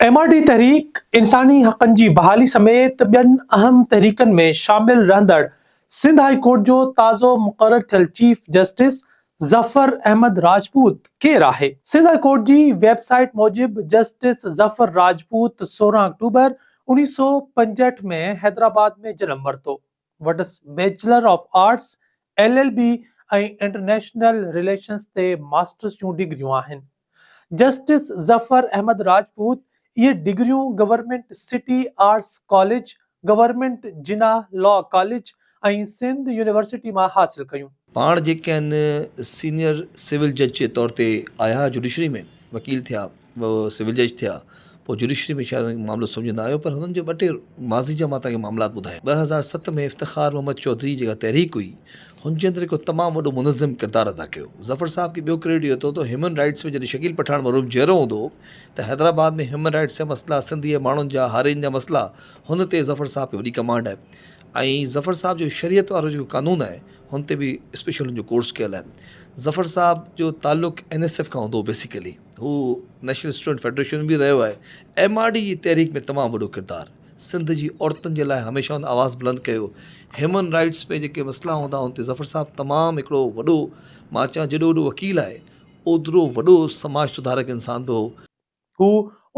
M R D تحريڪ انساني حقن جي بحالي سميت ٻين اهم تحريڪن ۾ شامل رهندڙ سنڌ هائي ڪورٽ جو تازو مقرر ٿيل چيف جسٽس ظفر احمد راجپوت ڪير آهي؟ سنڌ هائي ڪورٽ جي ويب سائيٽ موجب جسٽس ظفر راجپوت 16 آڪٽوبر 1965 ۾ حيدرآباد ۾ جنم ورتو. وٽس bachelor of arts, L L B ۽ international relations تي ماسٽرس جون ڊگريون آهن. جسٽس ظفر احمد راجپوت اهي ڊگريون government city arts college, government Jinnah law college ۽ Sindh university مان حاصل ڪيون. پاڻ جيڪي آهن سينيئر سول جج جي طور تي آيا جوڊيشري ۾ وڪيل ٿيا. سول جج ٿيا پوء جوڊيشري ۾ شايد معاملو سمجهه نه آيو پر هنن جو ٻه ٽي ماضي جا مان توهان کي معاملات ٻڌايان. 2007 ۾ افتخار محمد چوڌري جيڪا تحريڪ هئي هن جي اندر هڪ تمام وڏو منظم ڪردار ادا ڪيو. ظفر صاحب کي ٻيو ڪريڊٽ اهو ٿو ته هيومن رائٽس ۾ جڏهن شڪيل پٺاڻ مرحوم جيئرو هوندو هو ته حيدرآباد ۾ هيومن رائٽس جا مسئلا سنڌ جي ماڻهن جا هارين جا مسئلا هن تي ظفر صاحب کي وڏي ڪمانڊ آهي ۽ ظفر صاحب جو شريعت وارو جيڪو قانون آهي هن تي به اسپيشل هن جو ڪورس ڪيل آهي. ظفر صاحب جو تعلق اين ايس ايف کان هوندو هو بيسيڪلي هو نيشنل اسٽوڊنٽ فيڊريشن به رهيو آهي. ايم آر ڊي جي تحريڪ ۾ تمام وڏو ڪردار. سنڌ جي عورتن جي لاء هميشه هن آواز بلند ڪيو. هيومن رائٽس ۾ جيڪي مسئلا هوندا ان تي ظفر صاحب تمام هڪڙو وڏو مان چوان جيڏو وڏو وڪيل آهي اوترو وڏو سماج سڌارڪ انسان به هو. هو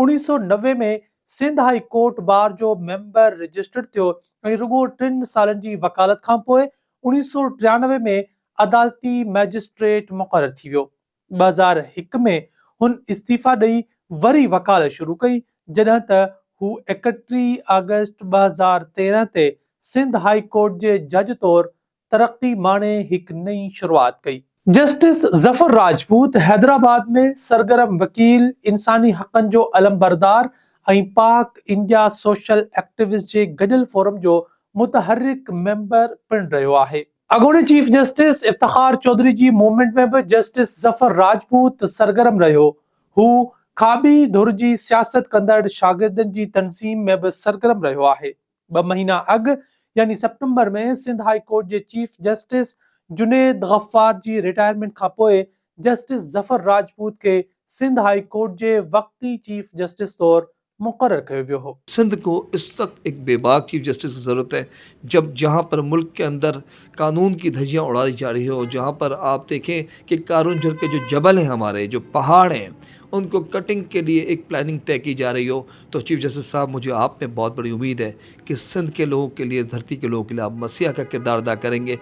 1990 ۾ سنڌ هائي ڪورٽ بار جو ميمبر رجسٽرڊ ٿيو ۽ رڳو ٽن سالن جي وڪالت کانپوء 1993 ۾ عدالتي مئجسٽريٽ مقرر ٿي ويو. 2001 ۾ هن استعيفيٰ ڏئي وري وڪالت شروع ڪئي، جڏهن ته هو 31 آگسٽ 2013 تي سنڌ هائي ڪورٽ جي جج طور ترقي ماڻي هڪ نئين شروعات ڪئي. جسٽس ظفر راجپوت حيدرآباد ۾ سرگرم وڪيل، انساني حقن جو علمبردار ۽ پاڪ انڊيا سوشل ايڪٽوسٽ جي گڏيل فورم جو متحرڪ ميمبر پڻ رهيو آهي. اڳوڻي چيف جسٽس افتخار چوڌري جي موومينٽ ۾ به جسٽس ظفر راجپوت سرگرم رهيو. هو کاٻي ڌر جي سياست ڪندڙ شاگردن جي تنظيم ۾ به سرگرم رهيو آهي. ٻه مهينا اڳ يعني سيپٽمبر ۾ سنڌ هائي ڪورٽ جي چيف جسٽس جنيد غفار جي رٽائرمينٽ کانپوء جسٽس ظفر راجپوت کي سنڌ هائي ڪورٽ جي وقتي چيف جسٽس طور مقرر ڪيو ويو هو. سنڌ ڪو اس وقت ايڪ بيباڪ چيف جسٽس ڪي ضرورت هي جب جهان پر ملڪ ڪي اندر قانون ڪي ڌجيان اڙائي جا رهي هي اور جهان پر آپ ديکين ڪي ڪارونجهر ڪي جو جبل هين هماري جو پهاڙ هين ان ڪو ڪٽنگ ڪي ليي ايڪ پلاننگ طئي ڪي جا رهي هو تو چيف جسٽس صاحب مجهي آپ ۾ بهت بڙي اميد هي ڪي سنڌ ڪي لوگون ڪي ليي ڌرتي ڪي لوگون ڪي ليي آپ مسيحا ڪا ڪردار ادا ڪرينگي.